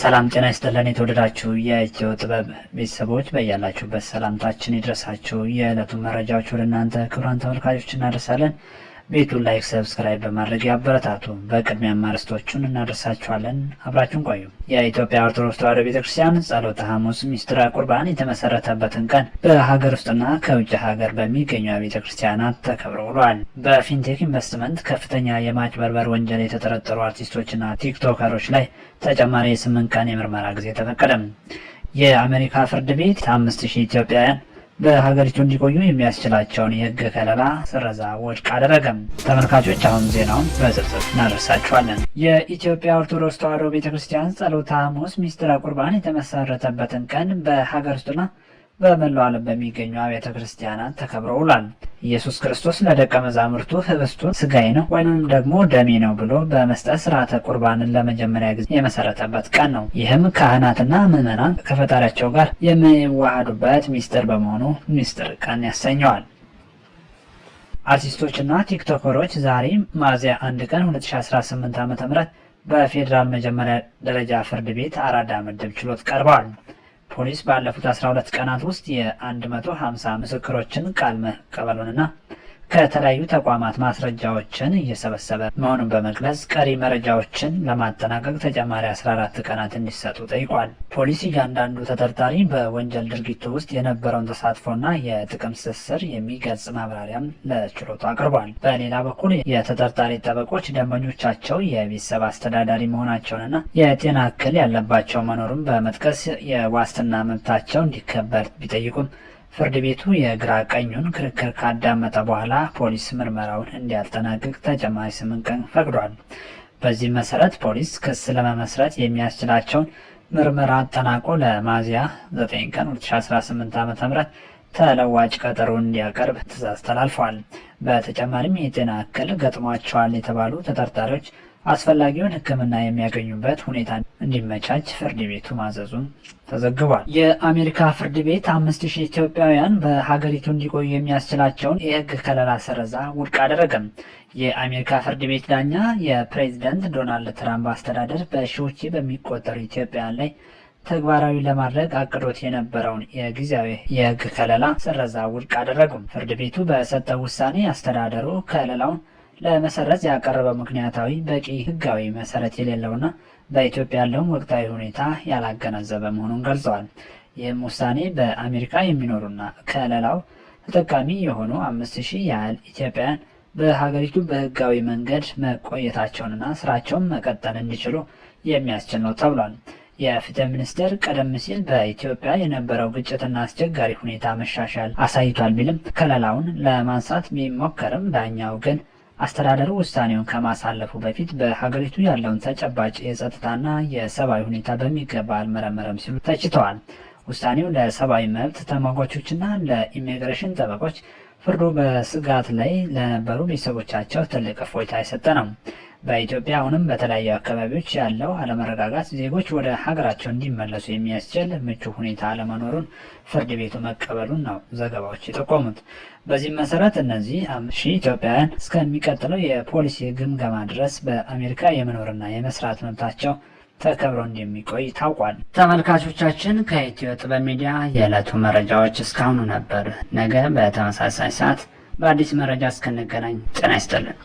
ሰላም ጤና ይስጥልን። የተወደዳችሁ የኢትዮ ጥበብ ቤተሰቦች፣ በያላችሁበት ሰላምታችን ይድረሳችሁ። የዕለቱን መረጃዎች ወደ እናንተ ክቡራን ተመልካቾች እናደርሳለን። ቤቱን like፣ subscribe በማድረግ ያበረታቱ። በቅድሚያም አርዕስቶቹን እናደርሳችኋለን። አብራችሁን ቆዩ። የኢትዮጵያ ኦርቶዶክስ ተዋሕዶ ቤተክርስቲያን ጸሎተ ሐሙስ ሚስጥረ ቁርባን የተመሰረተበትን ቀን በሀገር ውስጥና ከውጭ ሀገር በሚገኙ ቤተ ክርስቲያናት ተከብሮ ውሏል። በ fintech ኢንቨስትመንት ከፍተኛ የማጭበርበር ወንጀል የተጠረጠሩ አርቲስቶችና ቲክቶከሮች ላይ ተጨማሪ የ8 ቀን የምርመራ ጊዜ ተፈቀደም። የአሜሪካ ፍርድ ቤት 5000 ኢትዮጵያውያን በሀገሪቱ እንዲቆዩ የሚያስችላቸውን የሕግ ከለላ ስረዛ ውድቅ አደረገም። ተመልካቾች፣ አሁን ዜናውን በዝርዝር እናደርሳችኋለን። የኢትዮጵያ ኦርቶዶክስ ተዋሕዶ ቤተ ክርስቲያን ጸሎተ ሐሙስ ሚስጥረ ቁርባን የተመሰረተበትን ቀን በሀገር ውስጥና በመላው ዓለም በሚገኙ አብያተ ክርስቲያናት ተከብሮ ውሏል። ኢየሱስ ክርስቶስ ለደቀ መዛሙርቱ ህብስቱን ስጋዬ ነው፣ ወይኑንም ደግሞ ደሜ ነው ብሎ በመስጠት ስርዓተ ቁርባንን ለመጀመሪያ ጊዜ የመሰረተበት ቀን ነው። ይህም ካህናትና ምዕመናን ከፈጣሪያቸው ጋር የሚዋሃዱበት ሚስጥር በመሆኑ ሚስጥር ቀን ያሰኘዋል። አርቲስቶችና ቲክቶከሮች ዛሬ ሚያዝያ 1 ቀን 2018 ዓ.ም. በፌዴራል መጀመሪያ ደረጃ ፍርድ ቤት አራዳ ምድብ ችሎት ቀርበዋል። ፖሊስ ባለፉት 12 ቀናት ውስጥ የ150 ምስክሮችን ቃል መቀበሉንና ከተለያዩ ተቋማት ማስረጃዎችን እየሰበሰበ መሆኑን በመግለጽ ቀሪ መረጃዎችን ለማጠናቀቅ ተጨማሪ 14 ቀናት እንዲሰጡ ጠይቋል። ፖሊስ እያንዳንዱ ተጠርጣሪ በወንጀል ድርጊቱ ውስጥ የነበረውን ተሳትፎና የጥቅም ትስስር የሚገልጽ ማብራሪያም ለችሎቱ አቅርቧል። በሌላ በኩል የተጠርጣሪ ጠበቆች ደንበኞቻቸው የቤተሰብ አስተዳዳሪ መሆናቸውንና የጤና እክል ያለባቸው መኖሩን በመጥቀስ የዋስትና መብታቸው እንዲከበር ቢጠይቁም፣ ፍርድ ቤቱ የግራ ቀኙን ክርክር ካዳመጠ በኋላ ፖሊስ ምርመራውን እንዲያጠናቅቅ ተጨማሪ 8 ቀን ፈቅዷል። በዚህም መሰረት ፖሊስ ክስ ለመመስረት የሚያስችላቸውን ምርመራ አጠናቆ ለሚያዝያ 9 ቀን 2018 ዓ.ም. ተለዋጭ ቀጠሮ እንዲያቀርብ ትዕዛዝ ተላልፏል። በተጨማሪም የጤና እክል ገጥሟቸዋል የተባሉ ተጠርጣሪዎች አስፈላጊውን ሕክምና የሚያገኙበት ሁኔታ እንዲመቻች ፍርድ ቤቱ ማዘዙን ተዘግቧል። የአሜሪካ ፍርድ ቤት 5000 ኢትዮጵያውያን በሀገሪቱ እንዲቆዩ የሚያስችላቸውን የሕግ ከለላ ስረዛ ውድቅ አደረገም። የአሜሪካ ፍርድ ቤት ዳኛ የፕሬዚደንት ዶናልድ ትራምፕ አስተዳደር በሺዎች በሚቆጠሩ ኢትዮጵያውያን ላይ ተግባራዊ ለማድረግ አቅዶት የነበረውን የጊዜያዊ የሕግ ከለላ ስረዛ ውድቅ አደረጉም። ፍርድ ቤቱ በሰጠው ውሳኔ አስተዳደሩ ከለላውን ለመሰረዝ ያቀረበው ምክንያታዊ በቂ ሕጋዊ መሰረት የሌለውና በኢትዮጵያ ያለውን ወቅታዊ ሁኔታ ያላገናዘበ መሆኑን ገልጸዋል። ይህም ውሳኔ በአሜሪካ የሚኖሩና ከለላው ተጠቃሚ የሆኑ 5000 ያህል ኢትዮጵያውያን በሀገሪቱ በህጋዊ መንገድ መቆየታቸውንና ስራቸውን መቀጠል እንዲችሉ የሚያስችል ነው ተብሏል። የፍትህ ሚኒስቴር ቀደም ሲል በኢትዮጵያ የነበረው ግጭትና አስቸጋሪ ሁኔታ መሻሻል አሳይቷል ቢልም ከለላውን ለማንሳት ቢሞከርም፣ ዳኛው ግን አስተዳደሩ ውሳኔውን ከማሳለፉ በፊት በሀገሪቱ ያለውን ተጨባጭ የጸጥታና የሰብአዊ ሁኔታ በሚገባ አልመረመረም ሲሉ ተችተዋል። ውሳኔው ለሰብአዊ መብት ተሟጋቾችና ለኢሚግሬሽን ጠበቆች፣ ፍርዱ በስጋት ላይ ለነበሩ ቤተሰቦቻቸው ትልቅ እፎይታ የሰጠ ነው። በኢትዮጵያ አሁንም በተለያዩ አካባቢዎች ያለው አለመረጋጋት ዜጎች ወደ ሀገራቸው እንዲመለሱ የሚያስችል ምቹ ሁኔታ አለመኖሩን ፍርድ ቤቱ መቀበሉን ነው ዘገባዎች የጠቆሙት። በዚህም መሰረት እነዚህ 5000 ኢትዮጵያውያን እስከሚቀጥለው የፖሊሲ ግምገማ ድረስ በአሜሪካ የመኖርና የመስራት መብታቸው ተከብሮ እንደሚቆይ ታውቋል። ተመልካቾቻችን፣ ከኢትዮ ጥበብ ሚዲያ የዕለቱ መረጃዎች እስካሁኑ ነበር። ነገ በተመሳሳይ ሰዓት በአዲስ መረጃ እስክንገናኝ ጤና ይስጥልን።